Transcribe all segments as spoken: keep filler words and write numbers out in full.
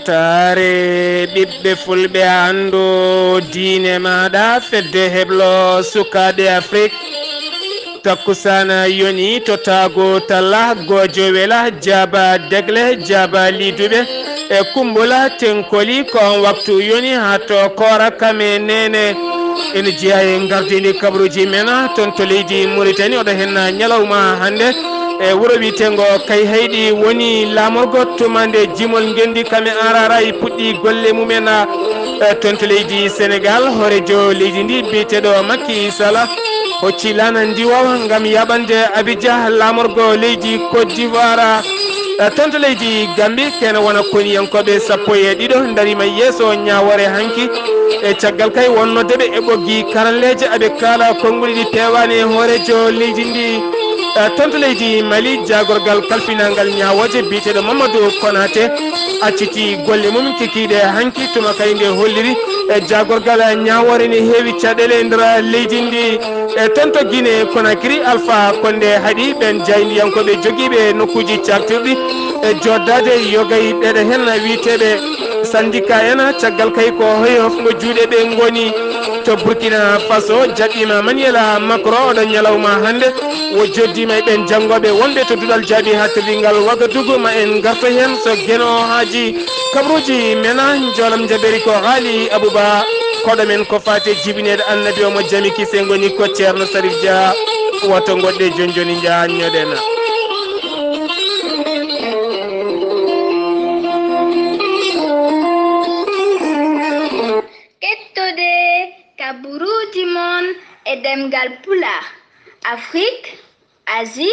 Taare ɓiɓɓe fulɓe, anndu diine maaɗa, fedde heblo sukaaɓe Afrik. Takkusana yoni to taago talla, goojo wela, jaaba degle, jaaba liduɓe, e kumbula tenkoli, ko on waktu yoni haa to koora kame nene. Ene jeyaa e ngardini kabaruuji men, toon to leydi Mauritanie, oɗo hen ñalawma hannde. E wuro wiyetengo Kayhayɗi woni laamorgo tumande jimol ngenndi kame arara e puɗɗi golle mumen, e, toon to leydi Sénégal. Hooreejo leydi ndi biyeteeɗo Macky Sall hocci laana ndiwoowa ngam yaɓande Abidjan laamorgo leydi Côte d'Ivoire. E, toon to leydi Gambie, kene wona koniyankooɓe sappo e ɗiɗo ndariima yeeso ñaawoore hanki. E caggal kay wonnode ɓe e ɓoggi karalleeje, aɓe kaala konnguɗi ɗi peewaani e hooreejo leydi ndi. E, toon to leydi Mali, jaagorgal kalfinangal ñaawooje biyeteeɗo Mamadou Konaté acciti golle mum kikiiɗe hanki, tuma kay nde holliri e jaagorgal ñaawoore ne heewi caɗeele e nder leydi ndi. E toon to Guinée Conakry, Alpha Condé haɗi ɓeen jaayndiyankooɓe jogiiɓe nokkuuji caktirɗi e joddaade, yogay ɓeɗe hen wiyeteeɓe syndicat en, caggal kay ko hoyo ngo juuɗe ɓe ngoni. To Burkina Faso, jaɓɓiima Manuela Macron oɗo ñalawma hannde, o joddiima e ɓeen janngooɓe wonɓe to duɗal jaabi haatirdi ngal Wagadugu. Ma en ngarto heen so Geno haaji. Kabaruuji men, njoolam njaɓeeri ko Haali Abuba, koɗo men ko faati e jibineede Annabi o mo jami kise ngoni ko Ceerno Sarif Dia. Woto ngoɗɗe jonjoni njaanñoɗen. Kettode kabaruuji mon e ɗemngal Pulaar, Afrik, Asie,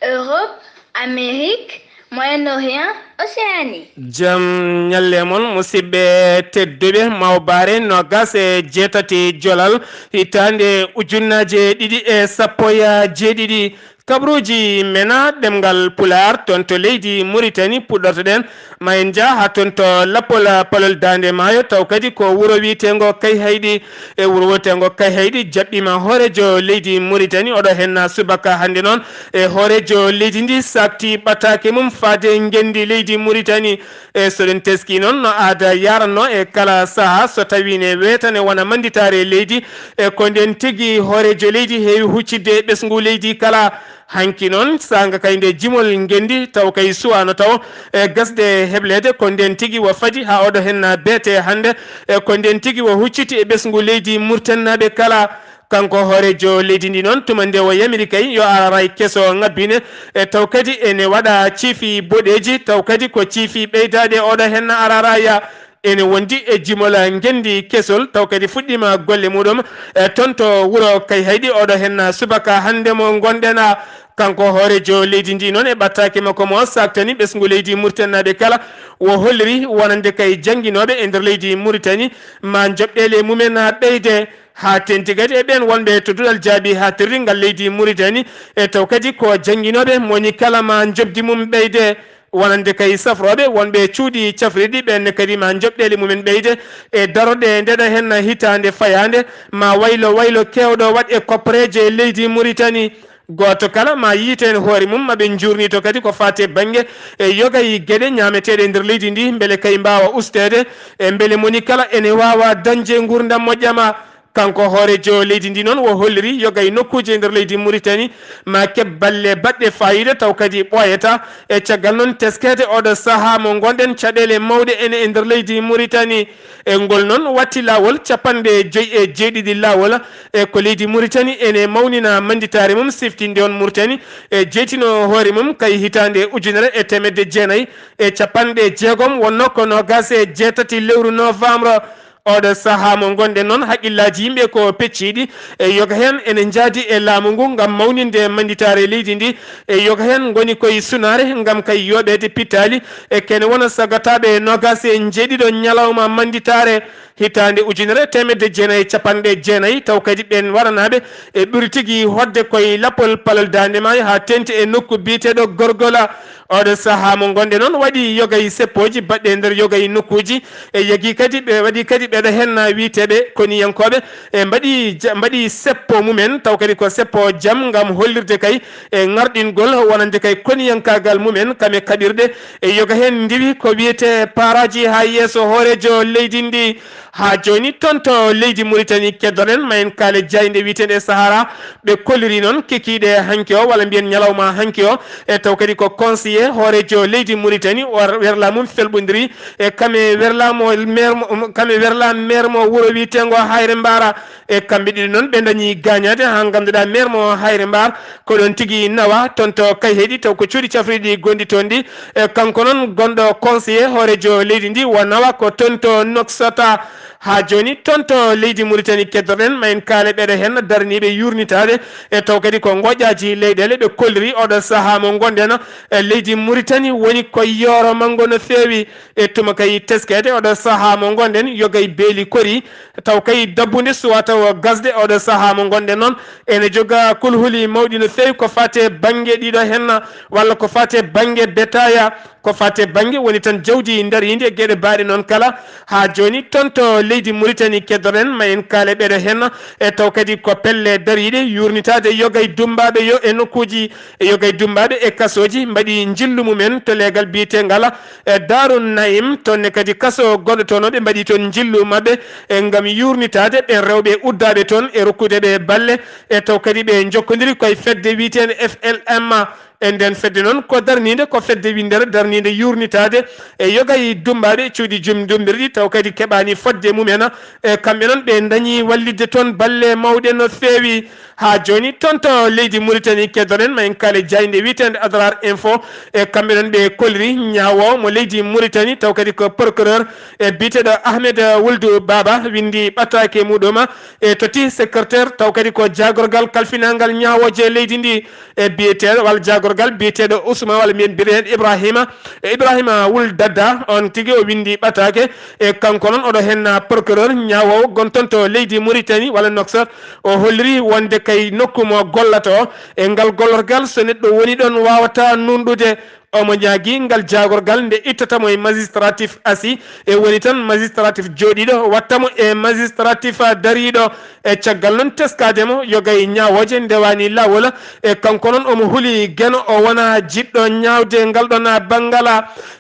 Europe, Amérique, Moyen-Orient, Océanie. Jam ñalle mon, musidɓe tedduɓe, mawbaare noogas e jeetati jolal, hitaande ujunnaaje ɗiɗi e sappo e jeeɗiɗi. Kabaruuji men ɗemngal Pulaar, toon to leydi Mauritanie puɗɗortoɗen. Ma en njah haa toon to Lappol, Palol Daande Maayo, taw kadi ko wuro wiyeteengo Kayhayɗi. E wuro wiyeteengo Kayhayɗi jaɓɓiima hooreejo leydi Mauritanie, oɗo hen subaka hannde noon. E hooreejo leydi ndi saakti ɓataake mum faade ngenndi leydi Mauritanie. E so ɗen teskii noon, no aada yaranno e kala sahaa, so tawii ne weetane wona mannditaare leydi, e ko ndeen tigi hooreejo leydi heewi huccidde e ɓesngu leydi kala. Hanki noon, saanga kay nde jimol ngenndi, taw kay suwaano taw e gasde hebleede, ko ndeen tigi wo fadi haa oɗo hen beete hannde, e ko ndeen tigi wo hucciti e ɓesngu leydi Murtennaaɓe kala. Kanko hooreejo leydi ndi noon, tuma nde o yamiri kay yo araray keso ŋabbine, e taw kadi ene waɗa ciifi boɗeeji, taw kadi ko ciifi ɓeydaaɗe oɗo hen araraya. Ene wondi e jimol ngenndi kesol, taw kadi fuɗɗiima golle muɗum, e toon to wuro Kayhayɗi, oɗo hen subaka hannde mo ngonɗen. Kanko hooreejo leydi ndi noon e ɓattaake makko mo saaktani ɓesngu leydi Murtennaaɓe kala, o holliri wonande kay jannginooɓe e nder leydi Muritani ma njoɓɗeele mumen ɓeyde. Haa teeŋti kadi e ɓeen wonɓe to duɗal jaabi haatirdi ngal leydi Muritani, e taw kadi ko jannginooɓe, moni kala ma njoɓdi mum ɓeyde. Wonande kay safrooɓe wonɓe cuuɗi cafrirɗi, ɓeen ne kadi ma njoɓɗeele mumen ɓeyde e darorɗe ndeɗo hen hitaande fayaande, ma waylo waylo keewɗo waɗ e koppareeje leydi Muritani. Gooto kala ma yiit heen hoore mum, ma ɓe njuurnito kadi ko faati e bannge e yoga e geɗe ñaameteeɗe e nder leydi ndi, mbele kay mbaawa usteede, e mbele moni kala ene waawa dañde nguurndam moƴƴam. Kanko hooreejo leydi ndi noon o holliri yoga e nokkuuji e nder leydi Muritani ma keɓ balle baɗɗe faayiida taw kadi ɓooyataa. E caggal noon teskeede oɗo sahaa mo ngonɗen, caɗeele mawɗe ene e nder leydi Muritani. E ngol noon watti laawol capanɗe joy e jeeɗiɗi laawol. E ko leydi Muritani ene mawnina mannditaare mum siftinde on Muritani e jeytino hoore mum kay hitaande ujunere e teemedde jeenayi e capanɗe jeegom, wonno ko noogaas e jeetati lewru novembre. Oɗo sahaa mo ngonɗen noon, haqqillaaji yimɓe ko pecciiɗi. E yoga heen ene njaadi e laamu ngu ngam mawninde mannditaare leydi ndi. E yoga heen ngoni koye sunaare ngam kay yooɓeede pittaali. E kene wona sagataaɓe noogaas e njeeɗiɗo ñalawma mannditaare. hitaande ujunere e teemedde jeenayi e capanɗe jeenayi, taw kadi ɓeen waranaaɓe e ɓuri tigi hoɗde koye lappol palol Daande Maayo haa teeŋti e nokku biyeteeɗo Gorgola. Oɗo sahaa mo ngonɗen noon waɗi yoga e seppooji baɗɗi e nder yoga e nokkuuji, e yagii kadi ɓe waɗi kadi ɓeɗo heen wiyeteeɓe koniyankooɓe e mbaɗi ja-, mbaɗi seppo mumen, taw kadi ko seppo jam ngam hollirde kay e ŋarɗingol wonande kay koniyankaagal mumen kam e kaɓirɗe e yoga heen ndiwi ko wiyetee paraaji haa yeeso hooreejo leydi ndi. Haa jooni toon to leydi Muritani keddoɗen ma en kaale jaaynde wiyeteende Sahara, ɓe kolliri noon kikiiɗe hanki o walla mbiyen ñalawma hanki o, e taw kadi ko conseiller hooreejo leydi Muritani o werla mum felɓondiri e kam e werla mo maire mo, kam e werla maire mo wuro wiyeteengo Hayre Mbaara. E kamɓe ɗiɗo noon ɓe dañi gaañaade haa ngannduɗaa maire mo Hayre Mbaar ko ɗoon tigi nawa toon to Kayheɗi taw ko cuuɗi cafriɗi gonɗi toon ɗi. E kanko noon gonɗo conseiller hooreejo leydi ndi o nawa ko toon to Noksata. Haa jooni toon to leydi Muritani keddoɗen ma en kaale ɓeɗo heen daraniiɓe yuurnitaade e taw kadi ko ngoƴaaji leyɗeele ɓe kolliri oɗo sahaa mo ngonɗen. E leydi Muritani woni ko yooro manngo no feewi e tuma kay teskeede oɗo sahaa mo ngonɗen yoga e beeli kori taw kay dabbunde suwaa taw gasde oɗo sahaa mo ngonɗen noon ene joga kulhuli mawɗi no feewi ko faati e bannge ɗiɗo heen walla ko faati e bannge betaaya, ko faati e bannge woni tan jawdi ndariindi e geɗe baaɗe noon kala. Haa jooni toon to leydi Muritani keddoɗen ma en kaale ɓeɗo heen e taw kadi ko pelle dariiɗe yuurnitaade yoga e dummbaaɓe yo e nokkuuji e yoga e dummbaaɓe e kasooji mbaɗi njillu mumen to leegal biyeteengal e Daaru Naim, toon ne kadi kaso gonɗo toon o, ɓe mbaɗi toon njillu maɓɓe e ngam yuurnitaade ɓeen rewɓe uddaaɓe toon e rokkude ɓe balle e taw kadi ɓe njokkondiri koye fedde wiyeteende F L M. E ndeen fedde noon ko darniinde, ko fedde winndere darniinde yuurnitaade e yoga e dummbaaɓe cuuɗi jum dummbirɗi taw kadi keɓaani fodde mumen. E kamɓe noon ɓe dañi wallitde toon balle mawɗe no feewi. Haa jooni toon to leydi Muritani keddoɗen ma en kaale jaaynde wiyeteende Adrar Info. E kamɓe noon ɓe kolliri ñaawoowo mo leydi Muritani taw kadi ko procureur e biyeteeɗo Ahmed Wuldu Baba winndi ɓataake muɗum e totti secrétaire taw kadi ko jaagorgal kalfinaangal ñaawooje leydi ndi e biyeteeɗo walla jaagorgal biyeteeɗo Ousmane walla mbiyen biyeteeɗo Ibrahima e Ibrahima Wul Dadda on tigi o winndi ɓataake e kanko noon oɗo heen procureur ñaawoowo gonton to leydi Muritani walla Noksat. O holliri wonde kay nokku mo gollata o, e ngal gollorgal so neɗɗo woni ɗoon waawata nuunɗude. Omo ñaagii ngal jaagorgal nde ittata mo e magistratif assis, e woni tan magistratif jooɗiiɗo watta mo e magistratif dariiɗo. E caggal noon teskaade mo yoga e ñaawooje ndewaani laawol, e kanko noon omo huli Geno o wona jiɗɗo ñaawde ngal ɗoon banngal.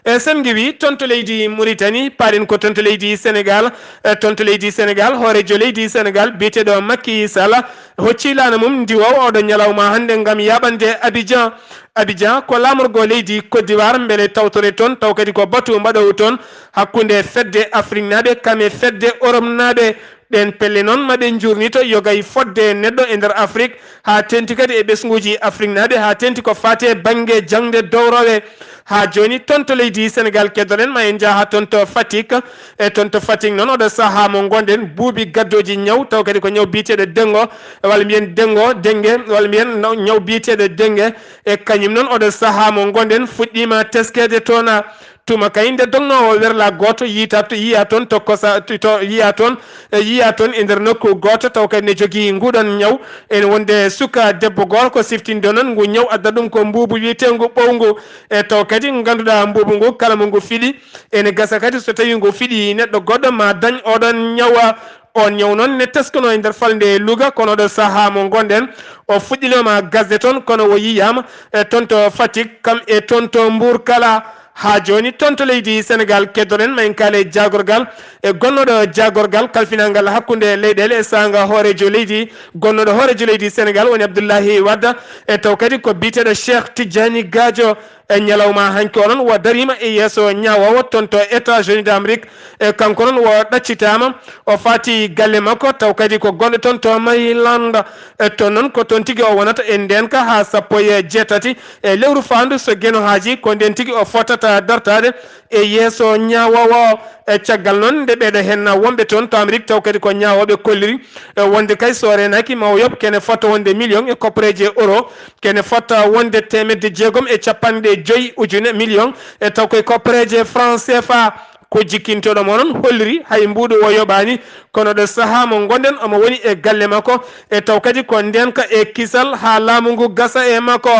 E sen ngiwii toon to leydi Muritani, paaɗen ko toon to leydi Senegaal. E toon to leydi Senegaal, hooreejo leydi Senegaal biyeteeɗo Macky Sall hocci laana mum ndiwoowo oɗo ñalawma hannde ngam yaaɓande Abidjan. Abidjan ko laamorgo leydi Côte d'Ivoire, mbele tawtore toon taw kadi ko batu mbaɗoowo toon hakkunde fedde Afriknaaɓe kam e fedde Oropnaaɓe. Ɗeen pelle noon ma ɓe njuurnito yoga e fodde neɗɗo e nder Afrik haa teeŋti kadi e ɓesnguuji Afriknaaɓe haa teeŋti ko faati e bannge jaŋde dowrowe. Haa jooni toon to leydi Senegaal keddoɗen ma en njaha toon to Fatick. E toon to Fatick noon oɗo sahaa mo ngonɗen buubi gaddooji ñaw taw kadi ko ñaw biyeteeɗo dengo walla mbiyen dengo denge walla mbiyen no- ñaw biyeteeɗo denge. E kañum noon oɗo sahaa mo ngonɗen fuɗɗiima teskeede toon. Tuma kay nde dognoowo werla gooto yiita yiya toon to kosa to yiya toon e yiya toon e nder nokku gooto taw kadi ne jogii nguɗon ñaw. Ene wonde suka debbo gooto ko siftinde noon ngu ñaw adda ɗum ko mbuubu wiyeteengu ɓowngu. E taw kadi ngannduɗaa mbuubu ngu kala mo ngu fiɗi ene gasa kadi so tawii ngu fiɗi neɗɗo goɗɗo ma dañ oɗon ñawa. On ñaw noon ne teskanoo e nder falnde Louga kono ɗo sahaa mo ngonɗen o fuɗɗinooma gasde toon kono o yiyaama e toon to Fatick kam e toon to Mbour kala. Haa jooni toon to leydi Senegaal keddoɗen ma en kaale jaagorgal e gonnooɗo jaagorgal kalfinangal hakkunde leyɗeele e saanga hooreejo leydi gonnooɗo hooreejo leydi Senegaal woni Abdoulaye Wade. E taw kadi ko biyeteeɗo Cheikh Tidiane Gadio. E ñalawma hanki o noon o dariima e yeeso ñaawoowo toon to États-Unis d'Amérique. E kanko noon o ɗaccitaama o faati galle makko taw kadi ko gonɗo toon to Maryland. E toon noon ko toon tigi o wonata e ndeenka haa sappo e jeetati e lewru faandu so Geno haajii ko ndeen tigi o fotata dartaade e yeeso ñaawoowo o. E caggal noon nde ɓeeɗo heen wonɓe toon to Amérique taw kadi ko ñaawooɓe kolliri e wonde kay so reenaaki ma o yoɓ kene fota wonde million e koppareeje euro kene fota wonde teemedde jeegom e capanɗe joyi ujune million e taw koye koppareeje franc C F A. Ko jikkintooɗo mo noon holliri hay mbuuɗu o yoɓaani, kono ɗo sahaa mo ngonɗen omo woni e galle makko, e taw kadi ko ndeenka e kisal haa laamu ngu gasa e makko.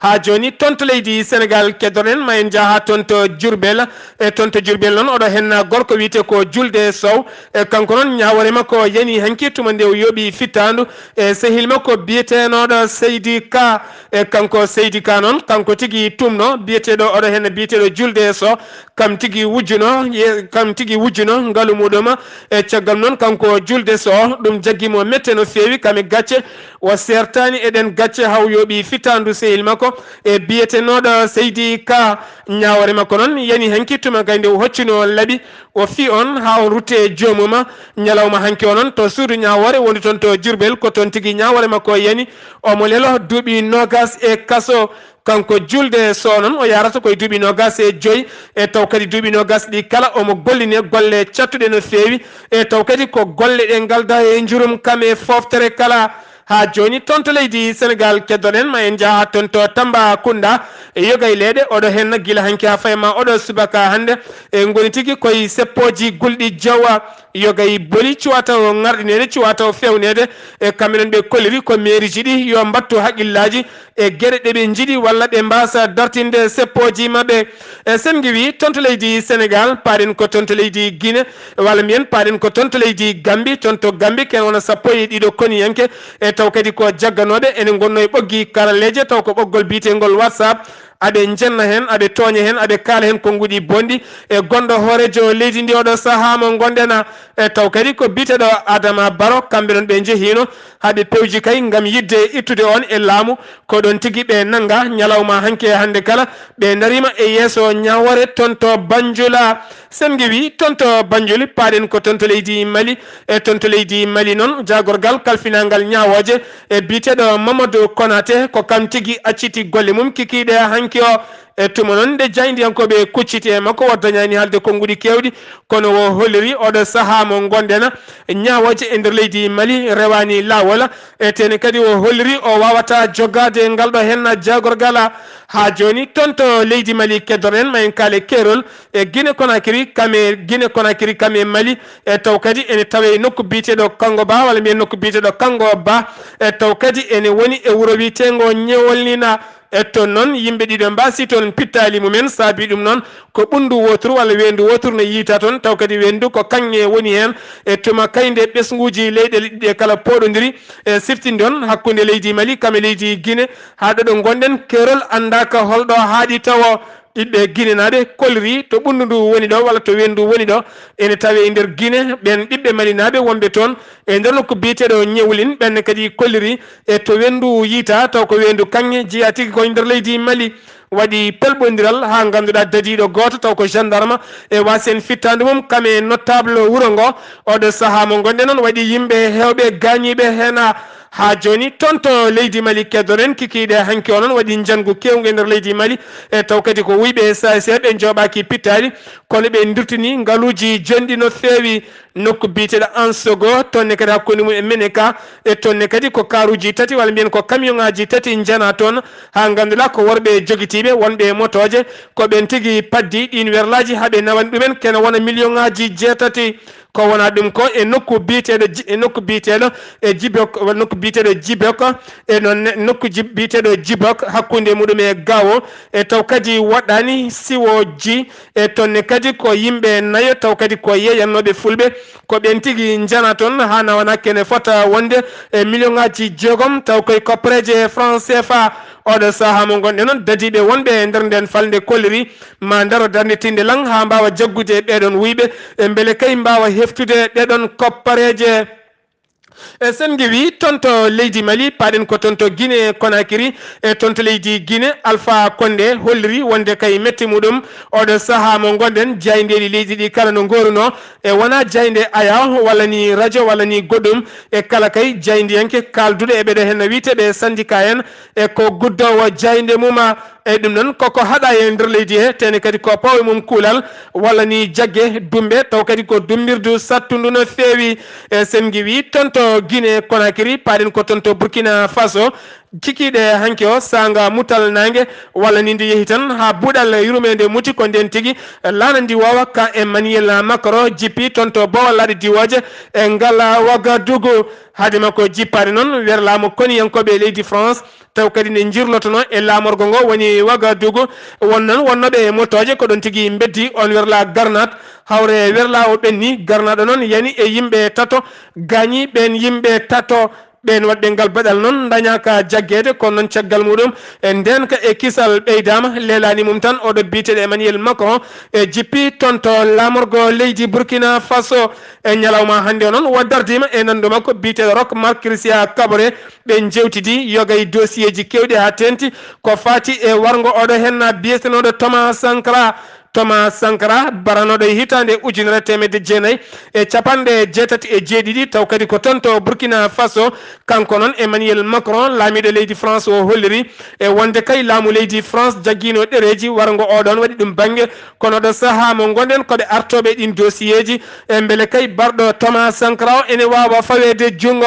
Haa jooni, toon to leydi Senegaal, keddoɗen, ma en njaha toon to Jurbel. E toon to Jurbel noon, oɗo henna gorko wiyetee ko Julde Sow. E kanko noon, ñaawoore makko yani hanki tuma nde o yooɓi fittaandu e sehil makko biyeteenoɗo Seydi Ka. E kanko Seydi Ka noon, kanko tigi tumno biyeteeɗo, oɗo henna biyeteeɗo Julde Sow. Kam tigi wujjuno, ye-, kam tigi wujjuno ngalu muɗum. E caggal noon, kanko Julde Sow, ɗum jaggi mo mette no feewi, kam e gacce. O seertaani e ɗeen gacce, haa o yooɓi fittaandu sehil makko e biyetenooɗo Seydi Ka. Ñaawoore makko noon yani hanki tuma kay nde o hoccunoo laabi, o fii on haa on rutte e joomum. Ñalawma hanki o noon to suudu ñaawoore woni toon to Jurbel, ko toon tigi ñaawoore makko yani. Omo leloo duuɓi noogaas e kaso. Kanko Julde Sow noon, o yahrata ko e duuɓi noogaas e joy, e taw kadi duuɓi noogaas ɗi kala omo gollinee golle cattuɗe no feewi, e taw kadi ko golle ɗe ngalda e njurum kam e fooftere kala. Haa jooni, toon to leydi Senegaal, keddoɗen, ma en njaha toon to Tambacounda, e yoga e leyɗe, oɗo henna gila hanki haa fayi ma oɗo subaka hannde, e ngoni tigi koye seppooji gulɗi jowa. Yoga e boli cuwata o ŋarɗineede, cuwata o feewneede, e kamɓe noon ɓe kolliri ko meeriji ɗi yo mbattu haqqillaaji e geɗe ɗe ɓe njiɗi walla ɓe mbaasa dartinde seppooji maɓɓe. E sen ngiwi toon to leydi Senegaal, paaɗen ko toon to leydi Gine, walla mbiyen paaɗen ko toon to leydi Gambi. Toon to Gambi, ken wona sappo e ɗiɗo koniyanke, e taw kadi ko jagganooɓe ene ngonnoo e ɓoggi karalleeje, taw ko ɓoggol biyeteengol WhatsApp, aɓe njenna heen, aɓe tooña heen, aɓe kaala heen konnguɗi bonɗi e gonɗo hooreejo leydi ndi oɗo sahaa mo ngonɗen. E taw kadi ko biyeteeɗo Adama Baro, kamɓe noon ɓe njehiino haa ɓe pewji kay ngam yiɗde ittude on e laamu. Ko ɗoon tigi ɓe nannga ñalawma hanki e hannde kala, ɓe ndariima e yeeso ñaawoore toon to Banjula. Sen ngiwi toon to Banjul, paaɗen ko toon to leydi Mali. E toon to leydi Mali noon, jaagorgal kalfinaangal ñaawooje e biyeteeɗo Mamadou Konaté, ko kam tigi acciti golle mum kikiiɗe hanki o. E tuma noon nde jaayndiyankooɓe kucciti e makko, o dañaani haalde konnguɗi keewɗi, kono o holliri oɗo sahaa mo ngonɗen, ñaawooje e nder leydi Mali rewaani laawol. E tene kadi o holliri o waawataa jogaade ngal ɗo henna jaagorgal. Haa jooni toon to leydi Mali, keddoɗen ma en kaale keerol e Gine Konakiri, kam e Gine Konakiri, kam e Mali, e taw kadi ene tawee nokku biyeteeɗo Kango Ba, walla mbiyen nokku biyeteeɗo Kango Ba, e taw kadi ene woni e wuro wiyeteengo Ñewolnina. E toon noon, yimɓe ɗiɗo mbaasi toon pittaali mumen, saabi ɗum noon ko ɓunndu wooturu walla weendu wooturu no yiyta toon, taw kadi weendu ko kaŋŋe woni heen. E tuma kay nde ɓesnguuji leyɗeele ɗiɗi ɗe kala pooɗondiri, e siftinde on hakkunde leydi Mali kam e leydi Gine, haa ɗo ɗo ngonɗen, keerol anndaaka holɗo haaɗi tawo. Ɓiɓɓe Ginenaaɓe kolliri to ɓunndu ndu woni ɗo walla to weendu woni ɗo, ene tawee e nder Gine. Ɓeen ɓiɓɓe Malinaaɓe wonɓe toon e nder nokku biyeteeɗo Ñewlin, ɓeen ne kadi kolliri e to weendu yiyta, taw ko weendu kaŋŋe jeyaa tigi ko e nder leydi Mali. Waɗi pelɓondiral haa ngannduɗaa dadiiɗo gooto, taw ko gendarme, e waasi en fittaandu mum, kam e notable wuro ngo. Oɗo sahaa mo ngonɗen noon, waɗi yimɓe heewɓe gaañiiɓe heen. Haa jooni, toon to leydi Mali, keddoɗen kikiiɗe hanki o noon, waɗi njanngu keewngu e nder leydi Mali, e taw kadi ko wuyɓe S A S ɓe njooɓaaki pittaali, kono ɓe ndirtini ngaluuji jonɗi no feewi. Nokku biyeteeɗo Ansogo, toon ne kadi hakkunde mum e Meneka, e toon ne kadi ko kaaruuji tati, walla mbiyen ko kamiyoŋaaji tati njana toon, haa ngannduɗaa ko worɓe jogitiiɓe, wonɓe e motooje, ko ɓeen tigi paddi ɗiin werlaaji haa ɓe nawani ɗumen kene wona miliyoŋaaji jeetati. Ko wonaa ɗum ko e nokku biyeteeɗo Ji-, e nokku biyeteeɗo e Jibok, nokku biyeteeɗo Jibok, e noon ne nokku ji-, biyeteeɗo Jibok hakkunde muɗum e Gawo, e taw kadi woɗɗaani siwooji, e toon ne kadi ko yimɓe nayo, taw kadi ko yeeyannooɓe fulɓe, ko ɓeen tigi njana toon haa nawana kene fota wonde e miliyoŋaaji jeegom, taw koye koppareeje franc C F A. Oɗo sahaa mo ngonɗen noon, dadiiɓe wonɓe e nder ndeen falnde kolliri ma ndaro darnde tinde lan haa mbaawa jaggude ɓeeɗoon wuyɓe, e mbele kay mbaawa heftude ɗeeɗoon koppareeje. E sen ngiwi toon to leydi Mali, paaɗen ko toon to Gine Konakiri. E toon to leydi Gine, Alpha Condé holliri wonde kay mette muɗum oɗo sahaa mo ngonɗen, jaayndeeji leydi ɗi kala no ngoorunoo, e wonaa jaaynde aya walla ni radio walla ni goɗɗum, e kala kay jaayndiyanke kaalduɗo e ɓeɗo heen no wiyteeɓe syndicat en, e ko guddoowo jaaynde mum. E ɗum noon koko haɗa e nder leydi he, tene kadi ko pawe mum kuulal walla ni jagge dumbe, taw kadi ko dumbirdu sattundu no feewi. E sen ngiwi toon to Gine Konakiri, paaɗen ko toon to Burkina Faso, Kikiiɗe hanki o, saanga mutal naange, walla ni nde yehi tan haa buuɗal yurmeende muti, ko ndeen tigi laana ndi woowa, ka Emmanuel Macron jippi toon to Bowal Laaɗe Diwooje e ngal Wagadugu. Hade makko jippaade noon, werlaa mo koniyankooɓe leydi France, taw kadi nde njirlotonoo e laamorgo ngo woni Wagadugu. Won noon wonnooɓe e motooje ko ɗoon tigi mbeddi oon werlaa garnaat, hawre werlaa o ɓenni, garnaaɗo noon yani e yimɓe tato, gaañi ɓeen yimɓe tato. Ɓeen waɗɓe ngal baɗal noon ndañaaka jaggeede, kono noon caggal muɗum e ndeenka e kisal ɓeydaama, leelaani mum tan oɗo biyeteeɗo Emmanuel Macron e jippi toon to laamorgo leydi Burkina Faso. E ñalawma hannde o noon, o dardiima e nanndo makko biyeteeɗo Roch Marc Christian Kaboré, ɓe njeewtidi yoga e dossier ji keewɗi haa teeŋti ko faati e warngo oɗo heen biyetenooɗo Thomas Sankara. Thomas Sankara, baranooɗo e hitaande ujunere teemedde jeenayi e capanɗe jeetati e jeeɗiɗi, taw kadi ko toon to Burkina Faso. Kanko noon, Emmanuel Macron, laamiiɗo leydi France o, holliri e wonde kay laamu leydi France jaggiino ɗereeji warngo oɗoon, waɗi ɗum bannge. Kono ɗo sahaa mo ngonɗen, ko ɓe artooɓe ɗiin dossier ji, e mbele kay barɗo Thomas Sankara o ene waawa faweede junngo.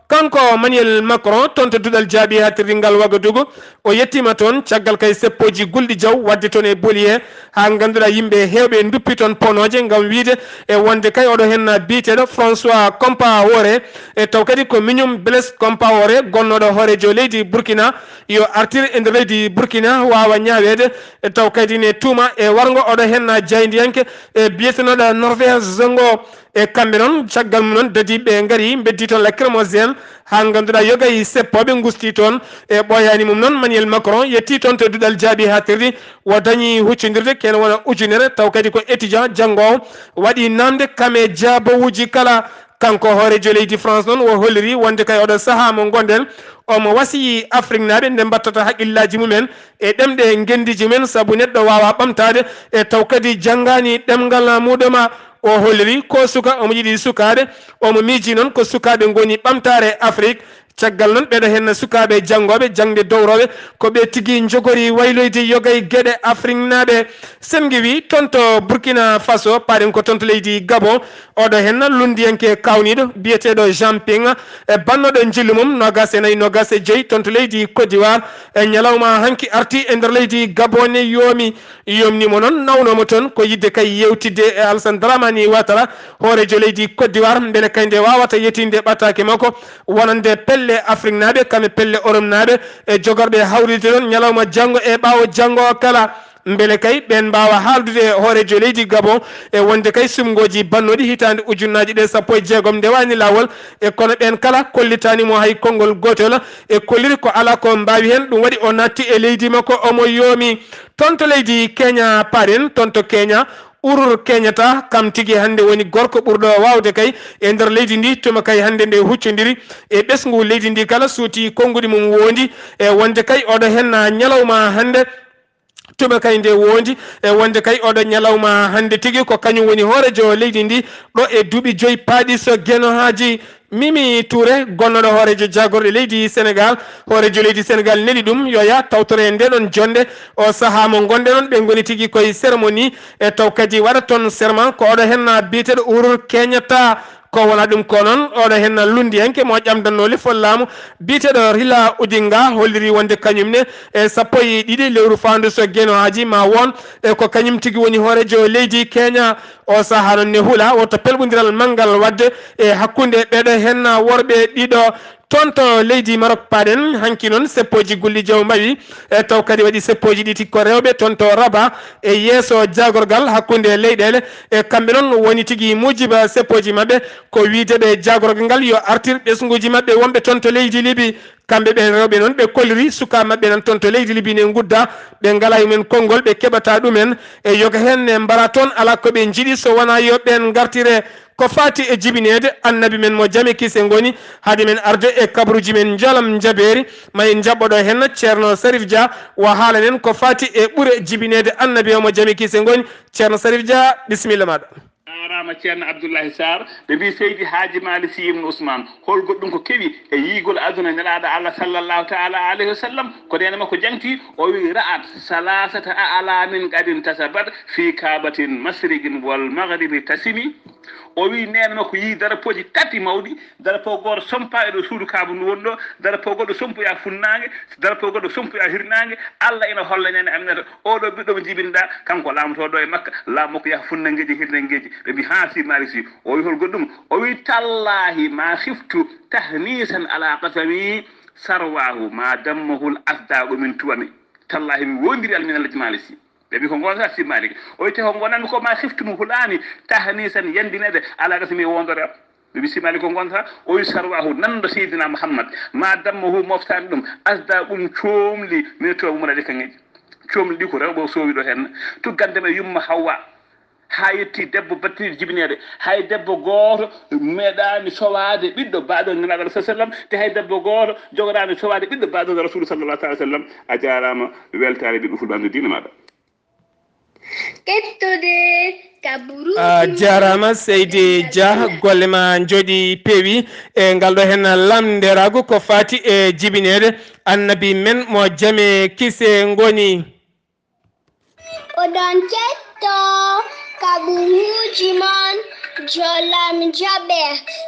Kanko Emmanuel Macron, toon to duɗal jaaɓi haatirdi ngal Wagadugu, o yettiima toon caggal kay seppooji gulɗi jaw waɗde toon e Boli he, haa ngannduɗaa yimɓe heewɓe nduppi toon ponooje ngam wiyde e wonde kay oɗo heen biyeteeɗo François Compaoré, e taw kadi ko miñum Blaise Compaoré, gonnooɗo hooreejo leydi Burkina, yo artir e nder leydi Burkina waawa ñaaweede, e taw kadi ne tuuma e warngo oɗo heen jaayndiyanke e biyetenooɗo Norvège ngo. E kamɓe noon, caggal mum noon, dadiiɓe ngari, mbeddi toon lacrymogène, haa ngannduɗaa yoga e seppooɓe ngusti toon. E ɓooyaani mum noon, Emmanuel Macron yettii toon to duɗal jaaɓi haatirdi, o dañi huccondirde kene wona ujunere, taw kadi ko étudiant janngoowo, waɗi naamnde kam e jaabawuuji kala. Kanko hooreejo leydi France noon, o holliri wonde kay oɗo sahaa mo ngonɗen, omo wasiyii Afriknaaɓe nde mbattata haqqillaaji mumen e ɗemɗe ngenndiiji mumen, sabu neɗɗo waawaa ɓamtaade e taw kadi janngaani ɗemngal muɗum. O holliri ko suka, omo yiɗi sukaaɓe, omo miiji noon ko sukaaɓe ngoni ɓamtaare Afrik. Caggal noon, ɓeeɗo heen sukaaɓe janngooɓe jaŋde dowrooɓe, ko ɓe tigi njogori wayloyde yoga e geɗe Afriknaaɓe. Sen ngiwi toon to Burkina Faso, paaɗen ko toon to leydi Gabon, oɗo heen lunndiyanke kaawniiɗo biyeteeɗo Jean Ping, e bannooɗo njillu mum noogaas e nayi, noogaas e joy toon to leydi Côte d'Ivoire, e ñalawma hanki arti e nder leydi Gabon ne yoomi. Yomni mo noon, nawno mo toon ko yidde kay yeewtidde e Alassane Dramane Ouattara, hooreejo leydi Côte d'Ivoire, mbele kay nde waawata yetinde ɓataake makko, wonande pelle Afriknaaɓe, kam e pelle Oropnaaɓe, e jogorɓe hawride ɗoon ñalawma janngo e ɓaawo janngo kala. Mbele kay ɓeen mbaawa haaldude e hooreejo leydi Gabon e wonde kay suɓngooji bannooɗi hitaande ujunnaaji ɗe sappo e jeegom ndewaani laawol, e kono ɓeen kala kollitaani mo hay konngol gootol, e kolliri ko alaa ko mbaawi heen. Ɗum waɗi o naatti e leydi makko, omo yoomi. Toon to leydi Kenya, paaɗen toon to Kenya, Uhuru Kenyatta, kam tigi hannde woni gorko ɓurɗo waawde kay e nder leydi ndi. Tuma kay hannde nde huccondiri e ɓesngu leydi ndi kala, suuti konnguɗi mum woondi e wonde kay oɗo heen ñalawma hannde, tuma kay nde woondi e wonde kay oɗo ñalawma hannde tigi ko kañum woni hooreejo leydi ndi ɗo e duuɓi joyi paaɗi so Geno Haaji. Mimi Touré, gonnooɗo hooreejo jaagorɗe leydi Senegaal, hooreejo leydi Senegaal neli ɗum yo yah tawtore nde ɗon jonnde. O sahaa mo ngonɗen on, ɓe ngoni tigi koye cérémonie, e taw kadi waɗa toon serment ko oɗo heen biyeteeɗo Uhuru Kenyatta. Ko wona ɗum ko noon, oɗo heen lunndiyanke mo ƴamdannoo lefol laamu biyeteeɗo Raila Odinga holliri wonde kañum ne e sappo e ɗiɗi lewru faandu so Geno Haaji ma won e ko kañum tigi woni hooreejo leydi Kenya. O sahaa noon ne hula woto pelɓondiral manngal waɗde e hakkunde ɓeeɗo heen worɓe ɗiɗo. Toon to leydi Maroc paaɗen, hanki noon seppooji gulli jaw mbawi, e taw kadi waɗi seppooji ɗiɗi ko rewɓe toon to Rabat e yeeso jaagorgal hakkunde leyɗeele. E kamɓe noon woni tigi muujiba seppooji maɓɓe ko wiyde ɓe jaagorgal ngal yo artir ɓesnguuji maɓɓe wonɓe toon to leydi Libi. Kamɓe ɓeen rewɓe noon, ɓe kolliri sukaaɓe maɓɓe nan toon to leydi Libi ne ngudda, ɓe ngalaa e mumen konngol, ɓe keɓataa ɗumen. E yoga heen ne mbara toon, alaa ko ɓe njiɗi so wonaa yo ɓeen ngartire. Ko faati e jibineede Annabi men mo jam e kise ngoni, hade men arde e kabaruuji men njalam njabeeri, ma en njaɓɓo ɗo heen Ceerno Sarif Dia, o haalanen ko faati e ɓure jibineede Annabi o mo jam e kise ngoni. Ceerno Sarif Dia, bisimilla maaɗa. Jaaraama Ceerno Abdullahi Saar. Ɓe mbii Seydi Haaji Maalik Sy Ibn Usmaan, hol goɗɗum ko kewi e yiygol aduna Nelaaɗo Allah sallallahu taala alayhi wa sallam? Ko neene makko jaŋti, o wii: Ra'at salaasata a'laamin qad intasabat fii kaabatin masriqin wal maghribi tasimi. O wi neene makko yii darapooji tati mawɗi, darapoo gooto sompaa e ɗo suudu Kaaba ndu woni ɗo, darapoo goɗɗo sompoyaa funnaange, darapoo goɗɗo sompoyaa hirnaange. Allah ina holla neene Aminata, oɗo ɓiɗɗo mo jibinɗa, kanko laamotoo ɗo e Makka, laamu makko yaha funnangeeji, hirnangeeji. Ɓe mbi, haa Si Malik Si. O wi hol goɗɗum? O wi, tallaahi ma khiftu tahnisan ala qasami sarwahu ma dammahul asdaqu min tuwami. Tallaahi mi wondiri Almin Alhaji Malik Si. Ɓe mbi ko ngonta Si Malik. O witte ko ngonanmi ko ma khiftu mo hulaani tahnisan yandinede ala qasami wondore am. Ɓe mbi Si Malik ko ngonta? O wi sarwahu nanndo Seydina Muhammad ma dammahu moftaani ɗum asdaqun coomli min tuwami umaraade kaŋŋeeji. Coomli ɗi ko rewɓe o soowi ɗo heen. Tuggande men yumma Hawwa. Haa yetti debbo battiiɗo jibineede. Hay debbo gooto meeɗaani sowaade ɓiɗɗo baaɗo Nelaaɗo Alah Sallam, te hay debbo gooto jogoraani sowaade ɓiɗɗo baaɗo Rasuulu Sallallahu Alaihi Wasallam. A jaaraama, weltaare ɓiɗɗo Fulɓe, anndu diine maaɗa. Kettude ka Burundi. A jaaraama, Seydi Dia, golle ma njooɗi peewi. E ngal ɗo heen lamnderaagu ko faati e jibineede Annabi men mo jam e kise ngoni. Oɗon ketto kaɓuruuji mon, jolam jaɓe,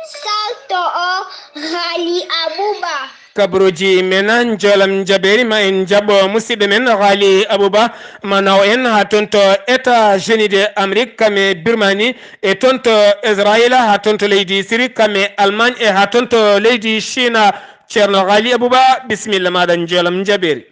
salto o Ghali Abouba. Kaɓuruuji men, jolam jaɓeeri ma en jaɓo musidɗo men Ghali Abouba, ma naw en haa toon to États-Unis de Amérique, kam e Birmanie, e toon to Israël, haa toon to leydi Syrie, kam e Allemagne, e haa toon to leydi Chine. Ceerno Ghali Abouba, bisimilla maaɗa, jolam jaɓeeri.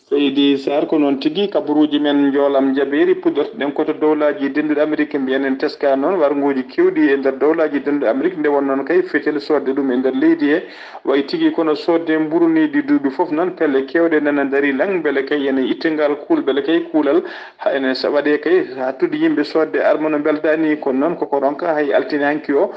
Seydi Sarr, ko noon tigi, kabaruuji men njoolam njabeeri, pudortoɗen ko to dowlaaji dennduɗi Amerik, mbiyen en teskaa noon warnguuji keewɗi e nder dowlaaji dennduɗi Amerik, nde won noon kay fetel soodde ɗum e nder leydi he, wayi tigi kono soodde mburu ni ɗi duuɓi fof noon, pelle keewɗe nana ndarii laŋ, mbele kay ene itti ngal kuul, mbele kay kuulal, ha ene sa-, waɗee kay hattude yimɓe soodde arma no mbeldaa ni, kono noon koko ronka hay altine hanki o,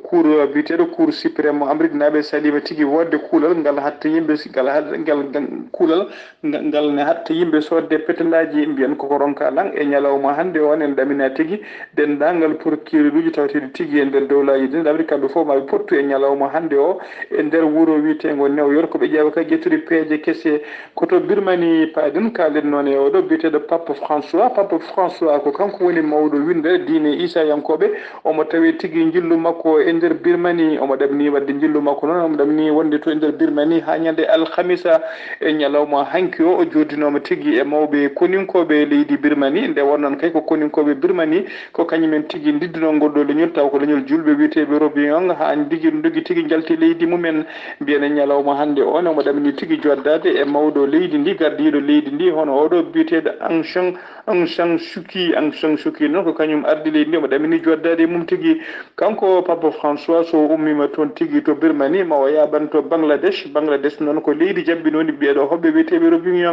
cour biyeteeɗo cour suprême mo Amerik naaɓe saliima tigi woodde kuulal ngal hatta yimɓe, ngal ha-, ngal, ngal kuulal nga-, ngal ne hatta yimɓe soodde petelaaji, mbiyen koko ronka lan e ñalawma hannde o, en ɗamina tigi denndaangal procureur'uji taweteeɗi tigi e nder dowlaaji ɗin, ɗaɓri kamɓe fof ma ɓe pottu e ñalawma hannde o e nder wuro wiyeteengo New York, ɓe ƴeewa kay ƴettude peeje kese. Ko to Birmanie paaɗen, kaalen noon e oɗo biyeteeɗo Pape François. Pape François ko kanko woni mawɗo winndere diine Iisayankooɓe. Omo tawee tigi njillu makko e nder Birmanie. Omo ɗamini waɗde njillu makko noon, omo ɗamini wonde to e nder Birmanie haa ñande alhamisa e ñalawma hanki o. O jooddinooma tigi e mawɓe koninkooɓe leydi Birmanie. Nde wonnoo kay ko koninkooɓe Birmanie, ko kañumen tigi ndiddunoo ngol ɗoo leñol, taw ko leñol juulɓe wiyeteeɓe Rohingya, haa ndigi ndogi tigi njalti leydi mumen. Mbiyen e ñalawma hannde o, omo ɗamini tigi joddaade e mawɗo leydi ndi, gardiiɗo leydi ndi, hono oɗo biyeteeɗo Aung San Aung San Suu Kyi, Aung San Suu Kyi noon ko kañum ardi leydi ndi, omo ɗamini joddaade e mum tigi. Kanko Pape François, so o ummiima toon tigi to Birmanie, ma o yaaɓan to Bangladesh. Bangladesh noon ko leydi jaɓɓinoondi ɓee ɗoo hoɓɓe wiyeteeɓe Rohingya.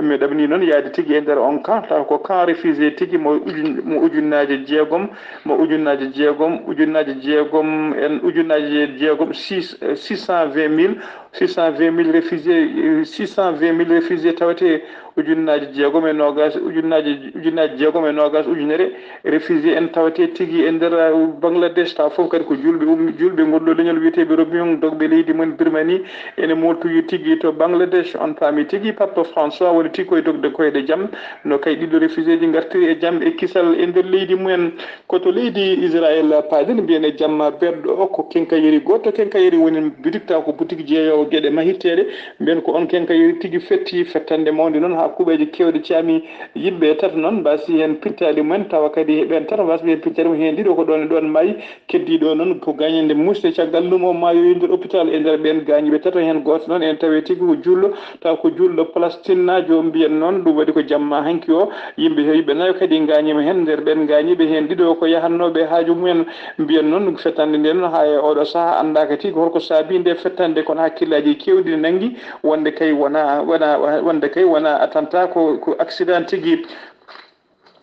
Mi ɗamini noon yahde tigi e nder on camp, taw ko camp réfugié tigi mo ujun-, mo ujunnaaje jeegom, mo ujunnaaje jeegom, ujunnaaje jeegom en, ujunnaaje jeegom, six, six cent vingt mille, six cent vingt mille réfugiés, six cent vingt mille réfugiés tawetee ujunnaaji jeegom e noogaas, ujunnaaji, ujunnaaji jeegom e noogaas ujunere réfugié en tawetee tigi e nder, uh, Bangladesh. Tawa fof kadi ko juulɓe, um, juulɓe ngol ɗoo leñol wiyeteeɓe Rohingya, dogɓe leydi mumen Birmanie, ene mooltoyi tigi to Bangladesh. On paami tigi, Pape François woni tigi koye dogde koyɗe jam, no kay ɗiɗo réfugiéji ngartiri e jam e kisal e nder leydi mumen. Ko to leydi Israel paaɗen, mbiyen e jamma berɗo o, ko kenkayeri gooto, kenkayeri woni boutique, taw ko boutique jeeyoowo geɗe mahirteeɗe. Mbiyen ko on kenkayeri tigi fetti fettande mawnde noon, haa kuuɓeeje keewɗe caami. Yimɓe tato noon mbaasi heen pittaali mumen, tawa kadi ɓeen tato mbaasi heen pittaali mumen, heen ɗiɗo ko ɗoon e ɗoon maayi, keddiiɗo noon ko gaañde muusde caggal ɗum o maayoyi nder hôpital. E nder ɓeen gaañiiɓe tato, heen gooto noon en tawi tigi ko juulɗo, taw ko juulɗo Palestinnaajo, mbiyen noon. Ɗum waɗi ko jamma hanki o, yimɓe, yimɓe nayo kadi ngaañiima heen. Nder ɓeen ngaañiiɓe heen, ɗiɗo ko yahannooɓe haaju mumen. Mbiyen noon, fettande nde noon, haa e oɗo sahaa anndaaka tigi holko saabii nde fettande, kono hakkillaaji keewɗi ne nanngi wonde kay wona, wona, wonde kay wona attentat, ko, ko accident tigi.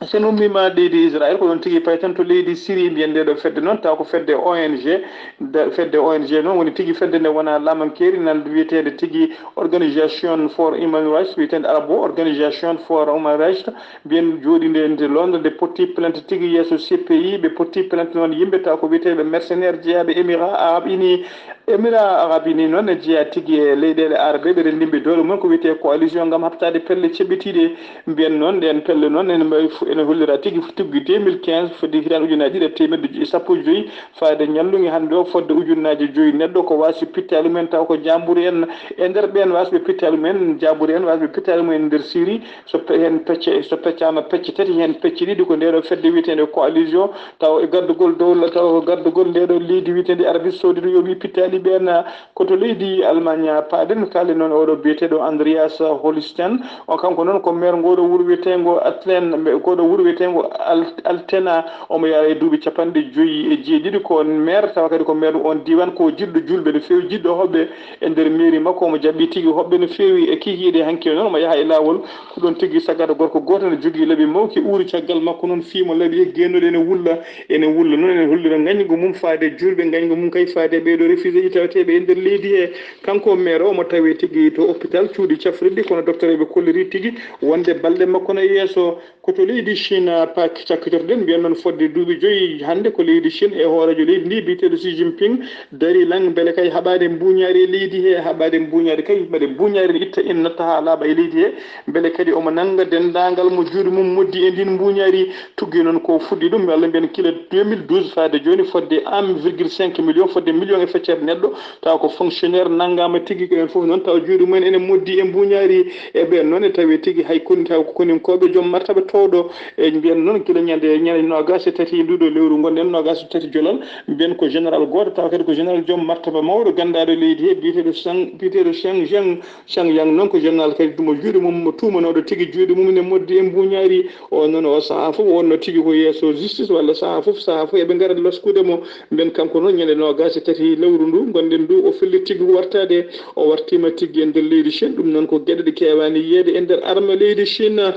So en ummiima leydi Israel, ko ɗoon tigi payten to leydi Syrie, mbiyen nde ɗo fedde noon, taw ko fedde O N G. Nde fedde O N G noon woni tigi fedde nde wonaa laamankeeri, nan wiyeteende tigi Organization for Human Rights, wiyeteende arabo Organization for Human Rights, mbiyen jooɗiinde nde Londres, nde potti plainte tigi yeeso C P I. Ɓe potti plainte noon yimɓe, taw ko wiyeteeɓe mercenaire jeyaaɓe Émirats Arabes Unis. Émirats Arabes Unis noon ne jeyaa tigi e leyɗeele Arabe ɗe renndinɓe doole mum ko wiyetee coalition ngam haɓtaade pelle ceɓɓitiiɗe. Mbiyen noon ɗeen pelle noon ene mbawi fu- ene hollira tigi tuggi deux mille quinze fodde hitaande ujunaaji ɗiɗi e teemeɗɗe sappo e joyi faade ñallunge hannde o fodde ujunnaaji joyi neɗɗo ko waasi pittaali mumen taw ko jaamburi en. E nder ɓeen waasɓe pittaali mumen jaamburi en waasɓe pittaali mumen nder Siri so pe- heen pecce so peccaama pecce tati heen pecce ɗiɗi ko ndeeɗo fedde wiyeteende coalition taw e gardugol dowla taw ko gardugol ndeeɗo leydi wiyeteende Arabie Saoudite yoɓi pittaali ɓeen. Ko to leydi Allemagne paaɗen, kaalen noon oɗo biyeteeɗo Andreas Holsten. O kanko noon ko maire ngoɗo wuro wiyeteengo Atlen, ngoɗo wuro wiyeteengo Al- Altena. Omo yara e duuɓi capanɗe joyi e jeeɗiɗi ko maire tawa kadi ko maire on diiwaan ko jiɗɗo julɓe no feewi jiɗɗo hoɓɓe e nder mairie makko omo jaɓɓi tigi hoɓɓe no feewi e kikiiɗe hanki noon omo yaha e laawol ko ɗoon tigi saggata gorko gooto ne jogii laɓi mawki uuri caggal makko noon fii mo laɓi e geenuɗe ene wulla ene wulla noon ene hollira ngañgu mum faade e julɓe ngañgu mum kay faade e ɓeeɗo refusé ji taweteeɓe e nder leydi he. Kanko maire o omo tawee tigi to hôpital cuuɗi cafrirɗi kono docteur eɓe kolliri tigi wonde balɗe makko no e yeeso. Ko to leydi Chine pak cakkitorɗen mbiyen noon fodde duuɓi joyi hannde ko leydi Chine e hooreejo leydi ndi biyeteeɗo Xi Jinping dari lang mbele kay haɓaade mbuñaari e leydi he haɓaade mbuñaari kay mbaɗe mbuñaari ne itta ina natta haa laaɓa e leydi he mbele kadi omo nannga denndaangal mo juuɗe mum moddi e ndin mbuñaari. Tuggi noon ko fuɗɗi ɗum walla mbiyen kila deux mille douze faade jooni fodde un virgule cinq million fodde million e feccere neɗɗo taw ko fonctionnaire nanngaama tigi ko en fof noon taw juuɗe mumen ene moddi e mbuñaari e ɓeen noon e tawi tigi hay koni taw ko koninkooɓe joom martaba towɗo e mbiyen noon kila ñande ñande noogaas e tati nduɗo lewru ngonɗen noogaas e tati jolal mbiyen ko général gooto taw kadi ko général joom martaba mawɗo ganndaaɗo leydi he biyeteeɗo sang biyeteeɗo cheng zheng Chang Yang noon ko général kadi dumo juuɗe mum mo tuumanooɗo tigi juuɗe mum ne moddi e mbuñaari o noon o sahaa fof wonno tigi ko yeeso justice walla sahaa fof sahaa fof eɓe ngara laskude mo mben kanko noon ñande noogaas e tati lewru ndu ngonɗen ndu o felli tigi wartaade o wartiima tigi e nder leydi Chine ɗum noon ko geɗe ɗe keewaani yiyeede e nder arme leydi Chine.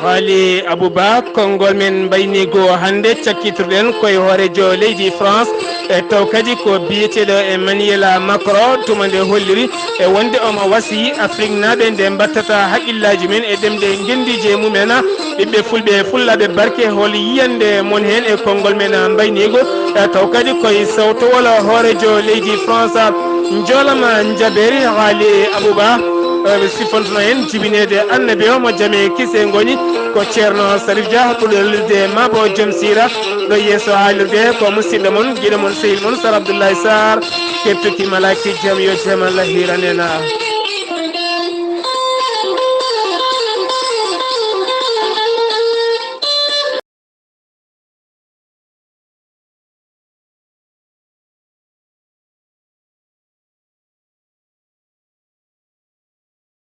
Waali Abouba, konngol men mbayniigo hannde cakkitorɗen koye hooreejo leydi France, e taw kadi ko biyeteeɗo Emmanuel Macron, tuma nde holliri e wonde omo wasiyii Afriknaaɓe nde mbattata haqqillaaji men e ɗemɗe ngenndiije mumen, ɓiɓɓe fulɓe e fullaaɓe barke, hol yiyannde mon heen e konngol men mbayniigo, e taw kadi koye sawtowol hooreejo leydi France. Njoolama njabeeri haali Abouba, ɓe siffantuno en jibineede annabi o mo jame kise ngoni ko ceerno Salif Dia ɓurɗo lolirde maabo joom siira ɗo yeeso haalirde ko musidɗo mon giɗo mon sehil mon Sar Abdoulaye Sarr keptuki malaki jam yo jam Allah hiranena.